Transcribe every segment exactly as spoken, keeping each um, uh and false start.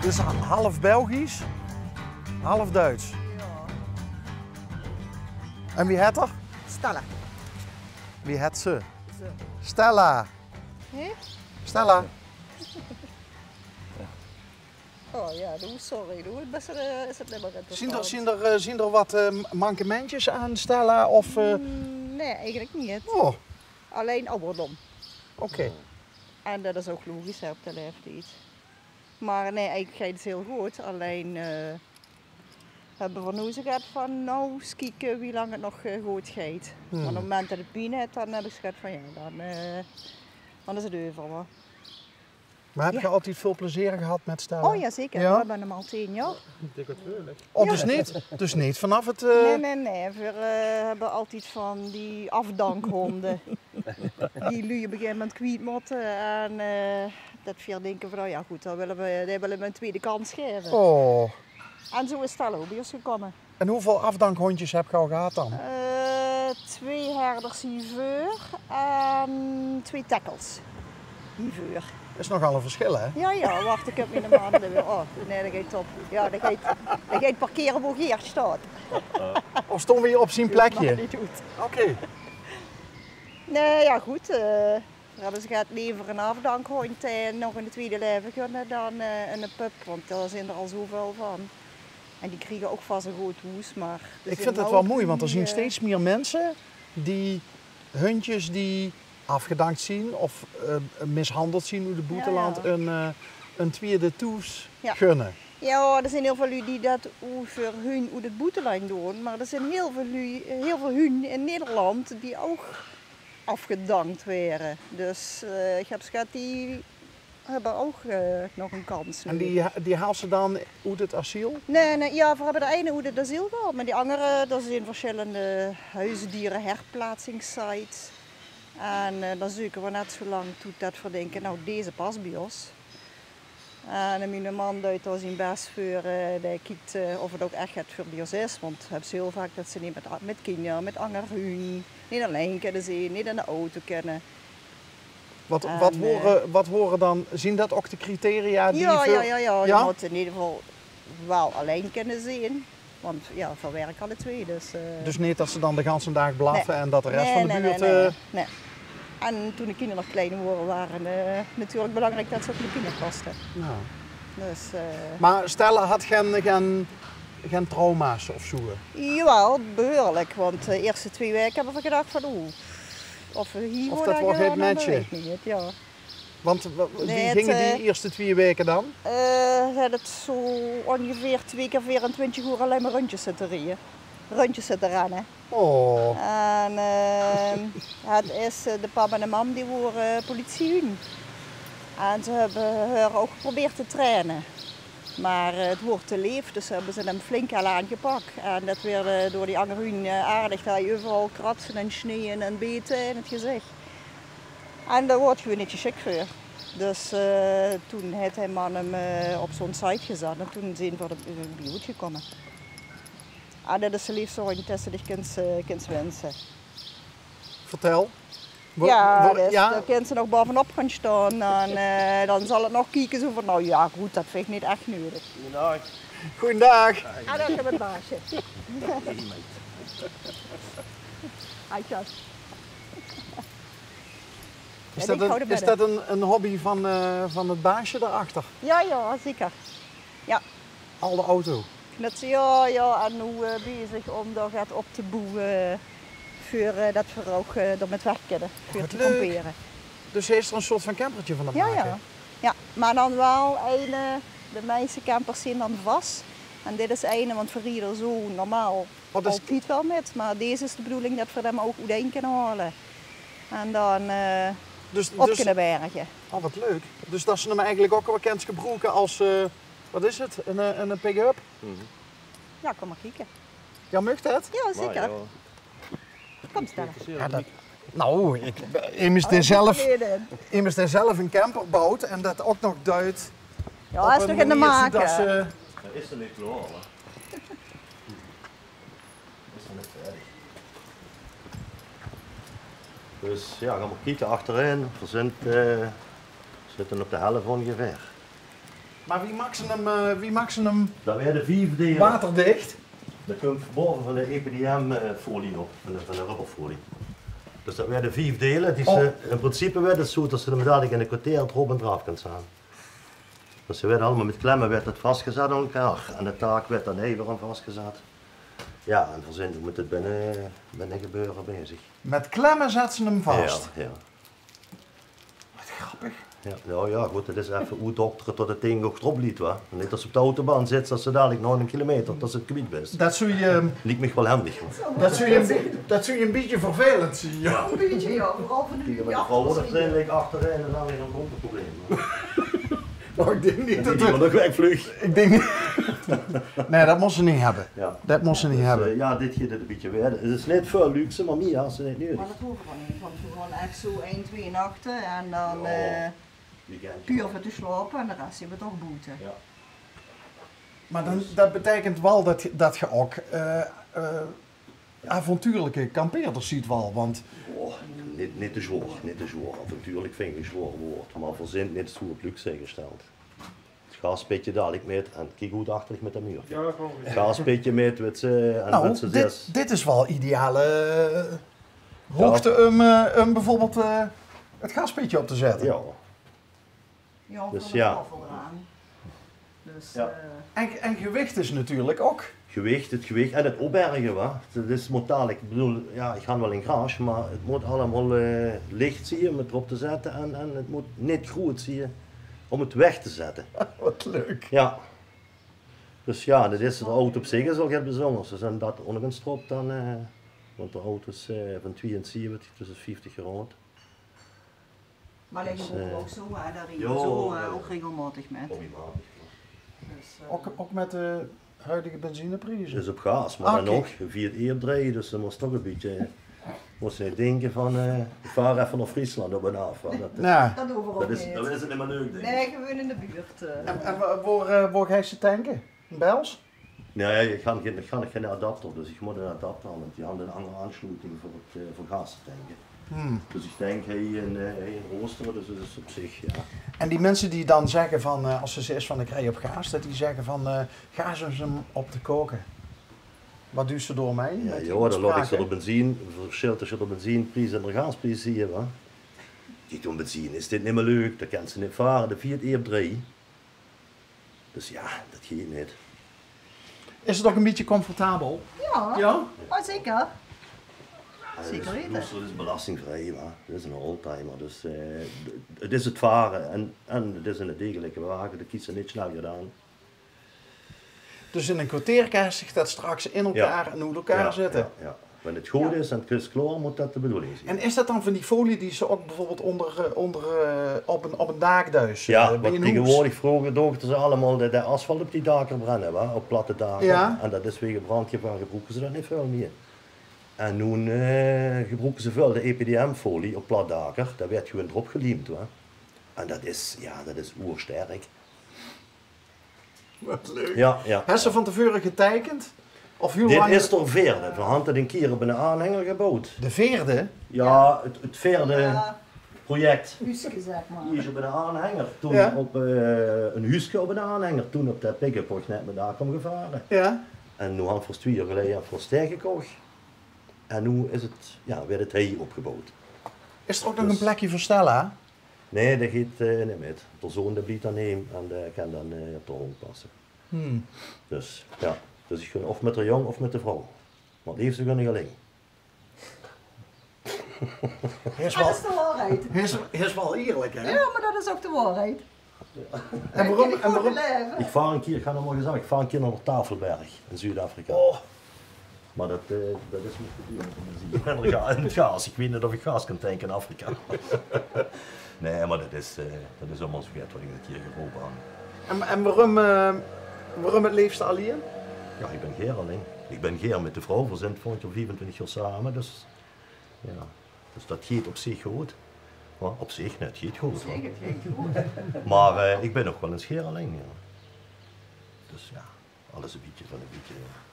Dit is half Belgisch, half Duits. En wie het er? Stella. Wie het ze? Stella. Hè? Stella. Oh ja, doe, sorry, doe, best, eh, is het nummer interessant. Zien er, zien er, eh, zien er wat, eh, mankementjes aan Stella? Of, eh? Mm, nee, eigenlijk niet. Oh. Alleen ouderdom. Oké. En dat is ook logisch, hè, op de leeftijd. Maar nee, eigenlijk geit het heel goed. Alleen, eh, hebben we nu zoiets van, nou, eens kijken wie lang het nog, eh, goed geit. Hmm. Want op het moment dat het pijn heeft, dan heb ik zoiets van, ja, dan, eh, dan is het over, hoor. Maar heb je altijd veel plezier gehad met Stella? Oh ja, zeker. Ja? We hebben hem al tien jaar. Oh, dus niet, dus niet vanaf het, eh? Nee, nee, nee. We, eh, hebben altijd van die afdankhonden. Die lui op een gegeven moment kwijt moeten. En, eh, dat we denken van, nou ja, goed, dan willen we, dan willen we een tweede kans geven. Oh. En zo is Stella ook bij ons gekomen. En hoeveel afdankhondjes heb je al gehad dan? Eh, twee herders hiervoor en twee tackles hiervoor. Is nogal een verschil, hè? Ja, ja, wacht, ik heb mijn man er weer. Oh, nee, dat gaat top. Ja, dat gaat, dat gaat parkeren hoe hier staat. Of stonden we hier op zijn plekje? Niet goed. Oké. Nee, ja, goed. Eh, we hebben ze gehad liever een afdankhondje en nog een tweede leven gunnen dan, eh, een pup, want daar zijn er al zoveel van. En die krijgen ook vast een goed hoes, maar ik vind het wel mooi, want er zijn steeds meer mensen die hundjes die afgedankt zien of, eh, mishandeld zien uit het buitenland een, eh, een tweede toes gunnen. Ja, er zijn heel veel lui die dat oe-, voor hun uit het buitenland doen, maar er zijn heel veel lui, heel veel hun in Nederland die ook afgedankt waren. Dus, eh, ik heb schat, die hebben ook, eh, nog een kans nu. En die, die haalt ze dan uit het asiel? Nee, nee, ja, we hebben de ene uit het asiel gehaald, maar die andere, dat zijn verschillende huisdierenherplaatsingssites. En, eh, dan zoeken we net zo lang tot dat we denken, nou, deze past bij ons. En, eh, mijn man duit daar zijn best voor, eh, die kijkt, eh, of het ook echt het voor bij ons is, want we hebben ze heel vaak dat ze niet met, met kinderen, met anger hun, niet alleen kunnen zijn, niet in de auto kunnen. Wat, wat, eh, horen, wat horen dan, zien dat ook de criteria die... Ja, ja, ja, ja. Je moet in ieder geval wel alleen kunnen zijn. Want ja, we werken alle twee, dus, eh. Dus niet dat ze dan de ganse daag blaffen en dat de rest van de buurt, eh. Nee, nee, nee. En toen de kinderen nog klein waren, waren, eh, natuurlijk belangrijk dat ze op de kinderen pasten. Ja. Dus, eh. Maar Stella had geen, geen, geen trauma's of zo? Jawel, behoorlijk. Want de eerste twee weken hebben we gedacht van, oeh, of we hier... Of dat wordt geen matje. Weet ik niet, ja. Want wie gingen die eerste twee weken dan? Eh, ze hadden het zo ongeveer twee keer veerentwintig uur alleen maar rondjes zitten rijden. Rondjes zitten rennen. Oh. En, eh, het is, eh, de pap en de mam die waren politiehun. En ze hebben haar ook geprobeerd te trainen. Maar, eh, het wordt te leef, dus hebben ze hem flink al aangepakt. En dat werd, eh, door die andere hun, eh, aardig. Hij overal kratsen en sneeën en beten in het gezicht. En dat wordt gewoon niet geschikt voor. Dus, eh, toen heeft hij man hem, eh, op zo'n site gezet en toen zijn we er, eh, bij uitgekomen. Ah, dat is de liefste hond die je dich kunt, eh, kunt wensen. Vertel. Ja, dus dan kan ze nog bovenop gaan staan en, eh, dan zal het nog kijken zo van, nou ja, goed, dat vind ik niet echt nodig. Goedendaag. Goedendaag. Ah, dat is het baasje. Hi, schat. Is dat een, is dat een, een hobby van, eh, van het baasje daarachter? Ja, ja, zeker. Ja. Al de auto? Dat, ja, ja, en nu, eh, bezig om daar gaat op te bouwen voor, eh, dat we ook, eh, er met weg kunnen, voor te kamperen. Dus hij is er een soort van campertje van aan het maken? Ja, ja. Ja, maar dan wel een, eh, de meeste campers zijn dan vast. En dit is een, want we rijden zo normaal altijd wel met, maar deze is de bedoeling dat we hem ook uit kunnen halen. En dan, eh, op kunnen bergen. Oh, wat leuk. Dus dat ze hem eigenlijk ook wel kunnen gebruiken als, eh, wat is het? Een, eh, een pick-up? Ja, kom maar kijken. Ja, mag dat? Ja, zeker. Kom, Stella. Ja, dat, nou, ik, immers zelf, immers zelf een camper bouwt en dat ook nog duidt. Ja, op is een manier zodat ze... Hij is er niet klaar, hè? Is er niet verder. Dus ja, gaan we kijken achterin. We zijn, eh, zitten op de helft ongeveer. Mer wie maaks se 'm, eh, wie maaks se 'm... Dat waere vief deile. Waterdicht? Dat kump bove van de E P D M-folie op, van de, van de rubberfolie. Dus dat waere vief deile. Die se, in principe waert 't zoe dat se 'm dalik in e kerteer d'rop en d'raaf kins zaan. Dus ze waere allemaol mit klemme waert dat vasgezat aan elkaar. En de taak waert dan hie weer aan vasgezat. Ja, en veer zint mit 't binne, binnegebeure bezig. Mit klemme zèt ze 'm vas? Ja, ja. Wat grappig. Ja, ja, ja, good, 't is effe oetdoktere tot 't ding ouch d'rop blief, wa? Neet es se op de autobaan zits, es se dalik nao 'ne kilometer, dat se 't kwiet bis. Dat zouw je, liek mich waal hendig, hoor. Dat zouw je, dat zouw je 'n bietje vervelend zeen, ja. Ja. 'n Bietje, ja. Veural veur de... Kiek, mien vrouw woort d'r vrundelik achterin en dan weer 'n groter probleem, hoor. Oh, ik dink neet dat die nog wegvluug. Ik dink neet. Nee, dat mós se neet höbbe. Ja. Dat mós se neet höbbe. Dus, eh, ja, dit geit 't e bietje waere. 't Is neet väöl luxe, mer mie haet ze neet nudig. Mer dat hove v'r neet, want v'r gaon ech zoe ein, twee nachte en dan, eh, puur veur te slaope en de res zeen v'r toch boete. Ja. Mer dan, dat beteikent waal dat, dat ge ouch, eh, eh, avontuurlike kampeerders zeet waal, want... Oh, neet, neet te zwaor, neet te zwaor. Avontuurlik vinj ich e zwaor woord, mer v'r zint neet zoe op luxe ingesteld. 't Gaaspitje dalik mit en kiek good achter dich mit de muur. Ja, gewoon. 't Gaaspitje mit, wits se, en... Nou, wits se, dit, dit is waal ideale, eh, hoogte um, eh, um bijvoorbeeld, eh, 't gaaspitje op te zètte. Ja. Ja, dus veur de tafel d'raan. Dus, eh, en, en gewicht is natuurlik ouch. Gewicht, 't gewicht en 't opberge, wa. 't Is, mót dalik, ik bedoel, ja, ich han waal 'n garage, mer 't mót allemaol, eh, lich zeen um 't d'rop te zètte en, en 't mót neet groeët zeen um 't weg te zètte. Wat leuk. Ja. Dus ja, dat is, de auto op zich is al get bezunjers. Dus en dat ónnegens d'rop dan, eh, want de auto is, eh, van twieënzeventig, dus is vieftig jaor aud. Mer ligke ouch zoe, hè, dao rieje v'r zoe, eh, ouch regelmaotig mit. Hobbymaotig, ja. Dus, eh, ouch, ouch mit de huidige benzineprieze? Dus op gaas, mer dan nog, via 't E op drie, dus dan mós se toch e bietje, mós se neet dinke van, eh, ich vaar effe nao Friesland op en aaf, hè. Dat, dat is, dat is 't neet mier leuk, dink ich. Nee, gewoon in de buurt, eh. En, en wo, wo, eh, wo geis se tanke? In Bels? Nee, ich han gein, ich han gein adapter, dus ich mót 'nen adapter han, want die han 'n anger aansloeting veur 't, eh, veur gaas te tanke. Dus ich tank hie in, eh, hie in Roosteren, dus dat is op zich, ja. En die minse die dan zègke van, eh, es se zaes van: ik rij op gaas, dat die zègke van, eh, gaas is um op te kaoke. Wat duis se dao mei? Ja, ja, dan laot ich ze de benzine, versjil tösse de benzinepries en de gaaspries zeen, wa. Die, de benzine is dit neet mier leuk, dan kins se neet vare, de via 't E op drie. Dus ja, dat geit neet. Is 't ouch e bietje comfortabel? Ja. Ja? Oh, zeker. Ja, zeker weite. 't Is, 't is belastingvrie, wa. 't Is 'nen oldtimer. Dus, eh, 't is 't vare en, en 't is 'ne degelike wage. Dao kriss se neet snel gedaon. Dus in e kerteer kins se dat straks in elkaar en oet elkaar zètte? Ja, ja. Wen 't good is en 't is klaor, mót dat de bedoeling zeen. En is dat dan van die folie die se ouch bijvoorbeeld ónger, eh, ónger, eh, op 'n, op 'n daak duis, eh, bie 'n hoes? Ja, want taegewoordig, vreuger dochte ze allemaol de, de asfalt op die daker brenne, wa, op platte daker. Ja. En dat is wege brandgevaar, gebroeke ze dat neet väöl mier. En noe, eh, gebroeke ze väöl de E P D M-folie op plat daker. Dat weurt gewoon d'rop geliemd, wa. En dat is, ja, dat is oersterk. Wat leuk. Ja, ja. Hes se van te veure geteikend? Of wie... Dit is d'r veerde. Veer hant 't 'ne kier op 'nen aanhenger geboewd. De veerde? Ja, 't, 't veerde project. Huuske, zeg maar. Iers op 'nen aanhenger, toen op, eh, 'n huuske op 'nen aanhenger, toen op de pick-up wo ich net mit dao kom gevare. Ja. En noe hant v'r ós twie jaor geleje hant v'r ós dae gekoch. En noe is 't, ja, weurt 't hie opgeboewd. Is d'r ouch nog 'n plekje veur Stella? Nee, dae geit, eh, neet mit. D'r zoon dae blief dan hie en dae kan dan, eh, op de hóndj passe. Dus, ja. Dus ich gun of mit de jóng of mit de vrouw. Mer 't leefste gun ich allein. Hie is waal, dat is de waorheid. Hie is, hie is waal ierlik, hè? Ja, mer dat is ouch de waorheid. En waorum, en waorum? Ich vaar 'ne kier, ich han 't al gezag, ich vaar 'ne kier nao de Tafelberg in Zuid-Afrika. Oh. Mer dat, eh, dat is neet te duur óm te zeen. En 't gaas, ich weit neet of ich gaas kan tanke in Afrika. Nee, mer dat is, eh, dat is allemaol zoe get wat ich 'ne kier gerope han. En, en waorum, eh, waorum 't leefste allein? Ja, ich bin gaer allein. Ich bin gaer mit de vrouw, veer zint volgend jaor viefentwintig jaor same, dus ja. Dus dat geit op zich good. Mer op zich, nee, 't geit good, hè. Mer, eh, ich bin nog waal ins gaer allein, ja. Dus ja. Alles e bietje van e bietje, ja.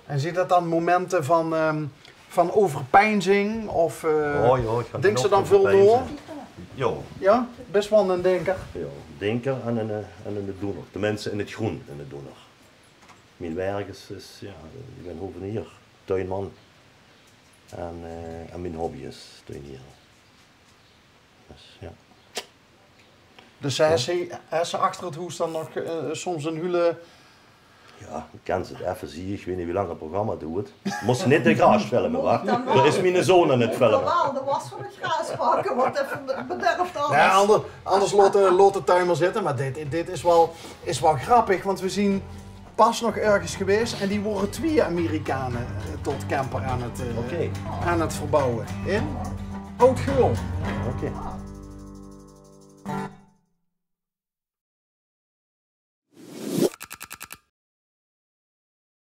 En zeen dat dan momente van, ehm, van euverpeinzing? Of, eh, dinks se dan väöl nao? Ja. Ja? Bès waal 'nen dinker? Ja, ich dinker aan 'ne, eh, aan 'ne doener. Teminste in 't groen, 'ne doener. Mien werk is, is, jao, iech bin hovenier, tuinman. En, eh, en mien hobby is tuiniere. Dus, jao. Dus ze, ze, ze achter 't hoes dan nog, eh, soms 'n hule... Jao, iech kin 't effe zeen, iech weit neet wie laank 't programma doert. Mós neet de graas filme, wa? Dao is miene zoon aan 't filme. Jawel, de was van 't graas pakke, want effe bederf alles. Nae, ander-, anders laot de, laot de tuin mer zitte, meh dit, dit is wel, is wel grappig, want we zien pas nog örges gewees en die wore twieë Amerikane, eh, tot camper aan 't, eh, Oké. aan 't verbouwe. In Oud-Geul. Oké.